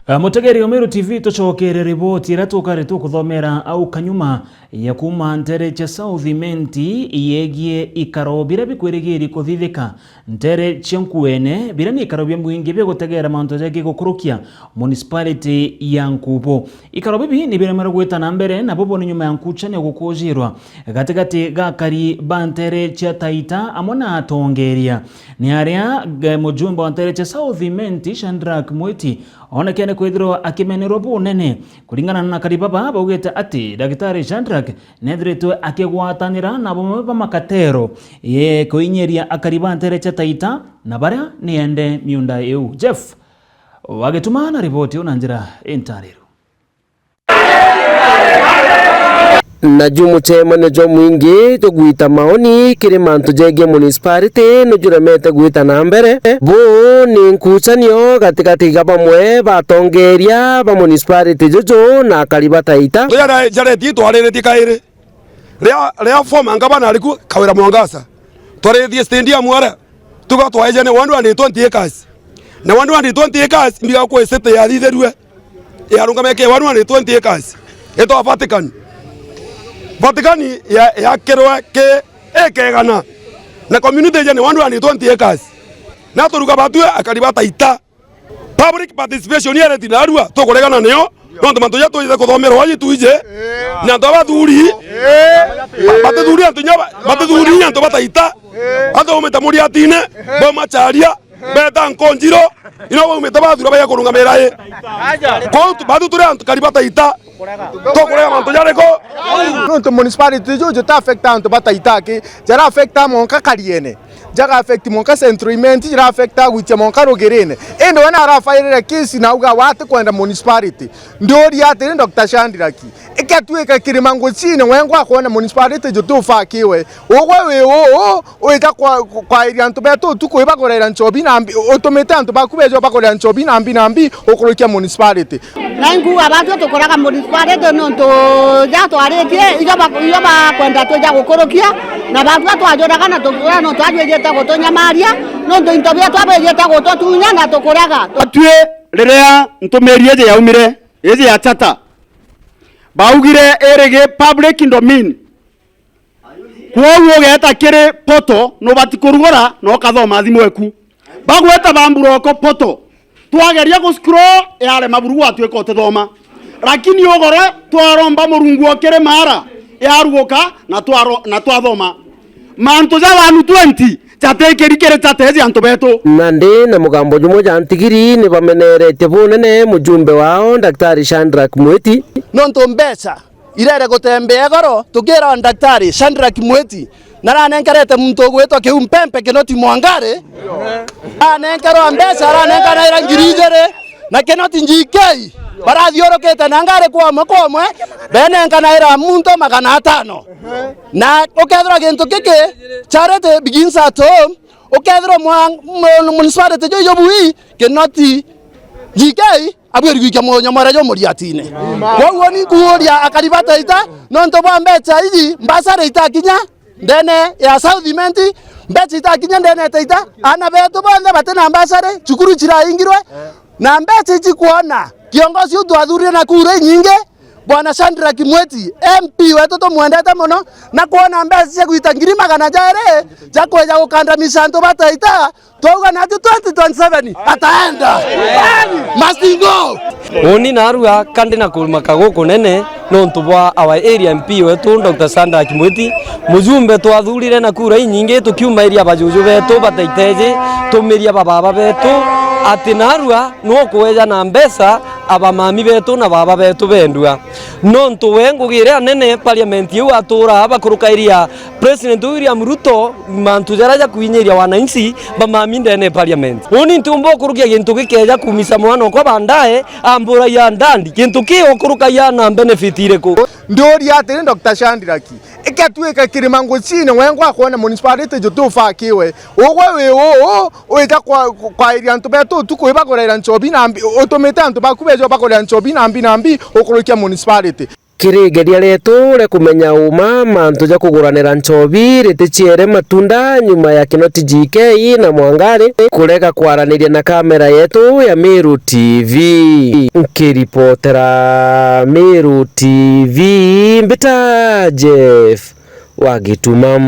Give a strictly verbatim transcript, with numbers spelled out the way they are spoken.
Mutegeri wa Meru T V, tucokere riboti iria tukari tukuthomera au kanyuma ya kuuma ntere cia South Imenti yegie ikaro biria bikwirigiri kuthithika ntere cia Nkuene, biria ni ikaro bia mwingi bia gutegera mantu jegie gukurukia municipality ya Nkubu. Ikaro bibi ni biremerwe gwita na mbere, na bubu ni nyuma ya nkuchanio gukujirwa gatigati ga akari ba ntere cia Taita amwe na atongeria. Ni aria ge-, mujumbe wa ntere cia South Imenti, Shadrack Mwiti, onekene kwithirwa akimenerwa bunene. Kuringana na akari baba, baugite ati Daktari Shadrack nethiritwe akigwatanira na bamwe ba makatero ye kuinyiria akari ba ntere cia Taita na baria ni ende miunda iu. Jeff Wagituma na riboti iu na njira intariru. Naju mucemanio jwa mwingi jugwita maoni kiri mantu jegie municipality nujuremete gwita na mbere. Buu ni nkuchanio gatigati ga bamwe batongeria ba municipality juju na akari ba Taita. Riria jaretie twariritie kairi. Riria, riria former ngavana ari ku, Kawira Mwangaza, twariritie stadium aria, tuga twaejene one hundred and twenty acres. Na one hundred and twenty acres, imbiga kwi city yathithirue. Yarungame ki one hundred and twenty acres. Itwa Vatican. Vatican ya, yakirwe ki eka igana. Na community ije ni one hundred and twenty acres. Na turuga batue akari ba Taita. Public participation ya reti narua tukuregana niyo, nontu mantu ja twite kuthomerwa aji twije, na antu abathuri, batithuri antu nya, batithuri antu ba Taita, athomete Muriatine, baumacharia, beta Nkonjiro, ino baumite bathura baja kurungamira i. Kwou tu-, bathu turi antu kari ba Taita, tukurega mantu jariku? Nontu municipality juju juta affect antu ba Taita aki, jara affect monka Kariene. Jaga affect monka Central Imenti, jira affect gwitia monka Rugirine. Indi we narafairire case na auga we atikwenda municipality. Ndiuria atiri, Doctor Shadrack, iketwika kirima ngucine wengwa akwona municipality jutufakiwe. Ugwe wi uu, wita kwa, kwairia antu betu utuku ibagurira nchobi na mbi, utumite antu baku beja ubagurira nchobi na mbi na mbi ukurukia municipality. Na inkuuga batwi tukuraga municipality nontu ja twaritie, ijo ba-, ijo bakwenda twija gukurukia, na batwi twajuraga na tukura nontu ajwijite gutunyamaria, nontu into bietu abwijite gututunya na tukuraga. Batwi riria ntumiri iji yaumire, iji ya charter, baugire irigi public domain. Kwou ugeeta kiri portal, nubati kurugura na ukathoma thimu eku. Bagweta ba mburoko portal. Twageria gu scroll, yarema buru gwatwika utithoma. Lakini ugoro twaromba Murungu o kiri maara, yaruguka na twaro-, na twathoma. Mantu ja one twenty jatikiri kiri jateji antu betu. Nandi na mugambo jumwe ja ntigiri ni bameneretie bunene mujumbe wao, Daktari Shadrack Mwiti. Nontu mbeca irere gutembea igoro, tukira Daktari Shadrack Mwiti, naranenkerete muntu ugwitwa Kiumpempe Kinoti Mwangari, anenkerwa mbeca, aranenkanaira ngiri ijiri, na Kinoti G K, barathiurukite na ngari kwa umwe kwa umwe, benenkanaira muntu magana atano. Na ukethirwa gintu giki, charity begins at home, ukethirwa mwa-, mu-, municipality juju bui, Kinoti G K, abwiri gwikia munyamwera jo Muriatine. Koguo ni nkuuria akari ba Taita, nontu bwa mbeca iji, mbasara itakinya ndene ya South Imenti, mbeca itakinya ndene ya Taita, ana betu bonthe bati na mbasara, cukuru ciraingirwe, na mbeca iji kwona kiongozi u twathurire na kura inyingi, Bwana Shadrack Mwiti, M P wetu tumwendete mono, na kwona mbeca cia gwita ngiri magana jeri ja kwija gukandamica antu ba Taita, twauga nati twenty twenty-seven ataenda. Must go. Uni narua kandi na kurumaka gukunene nontu bwa our area M P wetu Doctor Shadrack Mwiti, mujumbe twathurire na kura inyingi tukiuma area bajuju betu ba Taita iji, tumiria ba baba betu, ati narua nukweja na mbeca abamami betu na baba betu bendua. Nontu we ngugi iria nene parliament iu atura bakuruka iria President William Ruto, mantu jaria jakwinyiria wananchi bamami ndene parliament. Uni ntiumba ukurukia gintu gikeja kuumisa mwana okwa baadaye, amburagia ndandi. Gintu ki ukurukagia na benefit iriku? Ndiuria atiri, Doctor Shadrack, iketwika kirima ngucine wengwa akwona municipality jutufakiwe. Ugwe wi uu, wita kwa, kwairia antu betu utuku ibagurira nchobi na mbi, utumite antu baku beja ubagurira nchobi na mbi na mbi ukurukia municipality. Kiri igeria rietu ria kumenya uma mantu ja kuguranira nchobi riticiere matunda nyuma ya Kinoti G K na Mwangari kurega kwaraniria na kamera yetu ya Meru T V. Nkiripotera Meru T V, mbita Jeff wa Gituma.